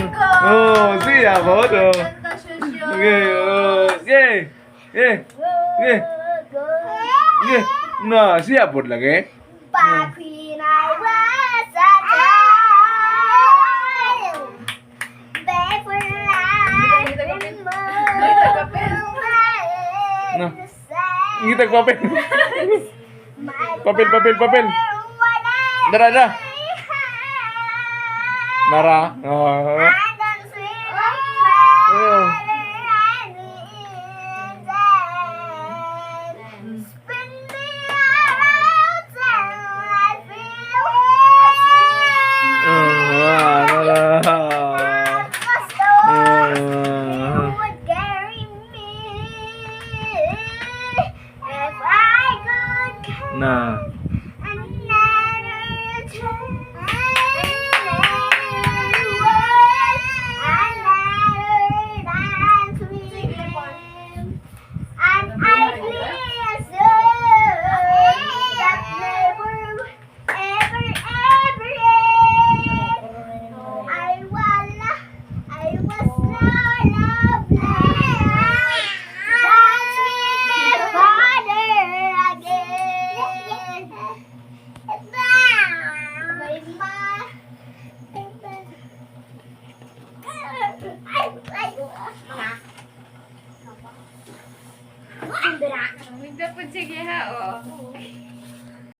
Oh, siya po, oh. Okay, oh, yeah. Yeah. Yeah. Yeah. No, siya po lagi. Back when I was a child, back when I remember No. Ngitag papel. Papel, papel, papel. Dara, dara. Nara. Oh. Oh. Oh, nara. Oh. Would carry me if I could Na. Another time, another word, another dance with him. And I feel so that never, ever, ever end. I was so lovely. Dance with my father again. My ma. Ay, ay. Migda po sige ha, oh.